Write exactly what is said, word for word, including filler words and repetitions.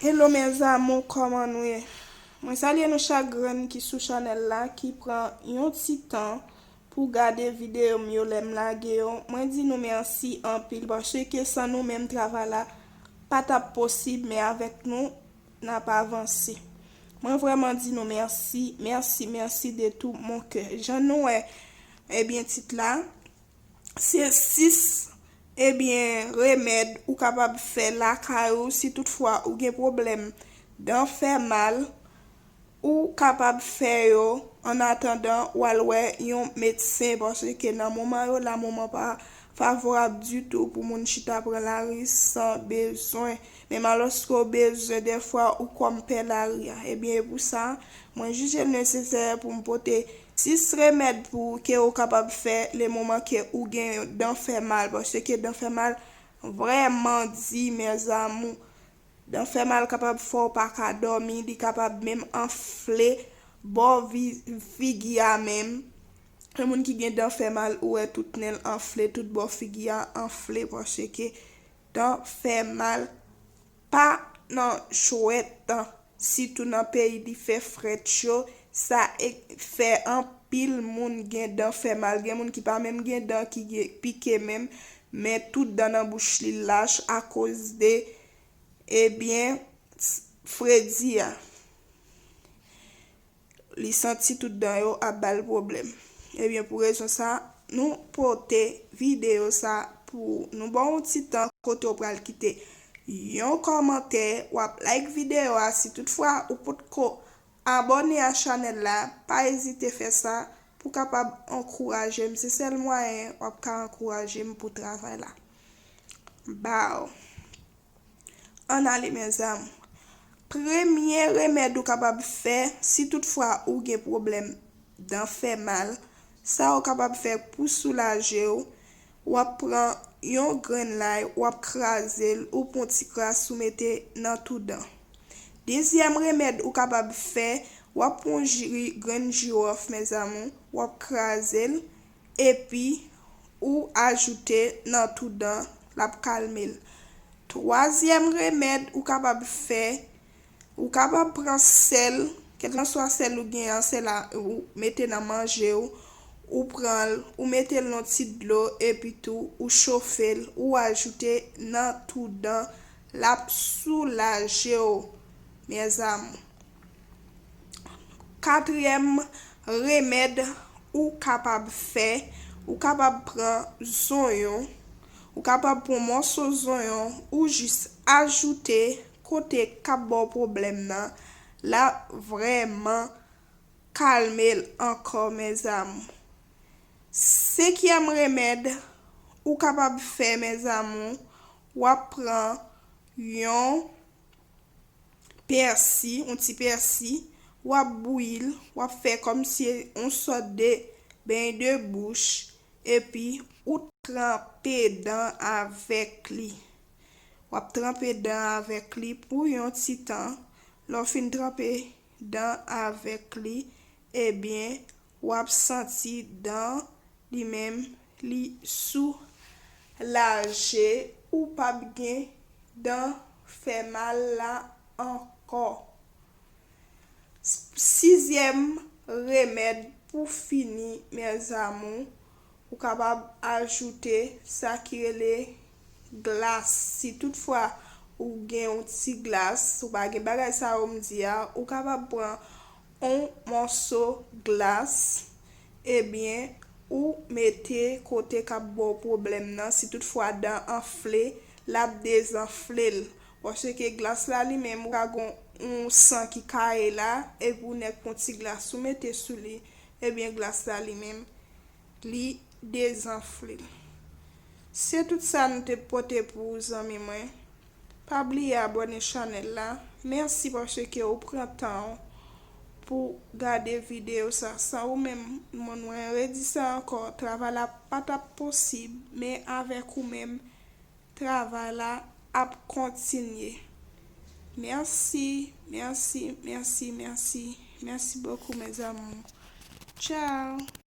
Hello mes amours, kòman nou ye? Mwen salye nou chak grenn ki sou chanèl la, ki pran yon ti tan pou gade videyo m yo lè m lage yo. Mwen di nou mèsi anpil, paske san nou menm travay la pa t ap posib, men avèk nou, n ap avanse. Mwen vrèman di nou mèsi, mèsi, mèsi de tout mon cœur. Jan nou wè, ebyen, tit la, se sis, ebyen, remèd ou kapab fè lakay ou si toutfwa ou gen pwoblèm dan fè mal. Ou kapab fè yo an atandan w al wè yon medsen, paske nan moman yo la, moman pa favorab ditou pou moun chita pran lari san bezwen. Menm alòske w bezwen, dèfwa ou kòm pè lari a. Ebyen, e pou sa, mwen jije l nesesè pou m pote sis remèd pou ou ke ou kapab fè le moman ke ou gen dan fè mal, paske dan fè mal vrèman di, mes amours. Dan fè mal kapab fè w pa ka dòmi, li kapab menm anfle bò vi-, figi a menm. Yon moun ki gen dan fè mal, ou wè tout nen l anfle, tout bò figi a anfle, paske dan fè mal pa nan jwèt, sitou nan peyi li fè frèt yo, sa e fè anpil moun gen dan fè mal. Gen moun ki pa menm gen dan ki gen, pike menm, men tout dan nan bouch li lach akoz de, ebyen, s-, fredi a. Li santi tout dan yo ap ba l pwoblèm. Ebyen, pou rezon sa, nou pote videyo sa pou nou ba w yon ti tan kote w pral kite yon kòmantè, w ap like videyo a. Si toutfwa ou potko abòne a chanèl la, pa ezite fè sa pou kapab ankouraje m. Se sèl mwayen w ap ka ankouraje m pou travay la. Baw. Ann ale, mes amours. Premye remèd ou kapab fè, si toutfwa ou gen pwoblèm dan fè mal, sa ou kapab fè pou soulaje w, w ap pran yon grenn lay, w ap kraze l, ou pran ti kras, ou mete nan tou dan. Dezyèm remèd ou kapab fè, w ap pran ji-, grenn jiwòf, mes amours, w ap kraze l, epi ou ajoute nan tou dan, l ap kalme l. Twazyèm remèd ou kapab fè, ou kapab pran sèl, kèlkanswa sèl ou gen an, sèl la ou mete nan manje w, ou pran l, ou mete l nan ti dlo, epi tou ou chofe l, ou ajoute nan tou dan, l ap soulaje w, mes amours. Katriyèm remèd ou kapab fè, ou kapab pran zonyon, ou kapab pran mòso zonyon, ou jis ajoute kote k ap ba w pwoblèm nan, l ap vrèman kalme l ankò, mes amours. Senkyèm remèd ou kapab fè, mes amours, w ap pran yon pèsi, yon ti pèsi, w ap bouyi l, w ap fè kòmsi yon sòt de beny de bouch, epi ou tranpe dan avèk li. W ap tranpe dan avèk li pou yon ti tan. Lè w fin tranpe dan avèk li, ebyen, w ap santi dan li menm li soulaje, ou p ap gen dan fè mal la ankò. Sizyèm remèd pou fini, mes amours, ou kapab ajoute sa ki rele glas. Si toutfwa ou gen yon ti glas, ou pa gen bagay sa yo m di a, ou kapab pran yon mòso glas, ebyen, ou mete kote k ap ba w pwoblèm nan. Si toutfwa dan anfle, l ap dezanfle l. Paske glas la li menm, ou ka gen yon san ki kaye la, epi ou nèk pran ti glas, ou mete sou li, ebyen, glas la li menm, li dezanfle l. Se tout sa nou te pote pou ou, zanmi mwen. Pa bliye abòne chanèl la. Mèsi paske ou pran tan w pou gade videyo sa. San ou menm, mwen, mwen redi sa ankò, travay la pa t ap posib, men avèk ou menm, travay la ap kontinye. Mèsi, mèsi, mèsi, mèsi. Mèsi bokou, mes amours. Tchao.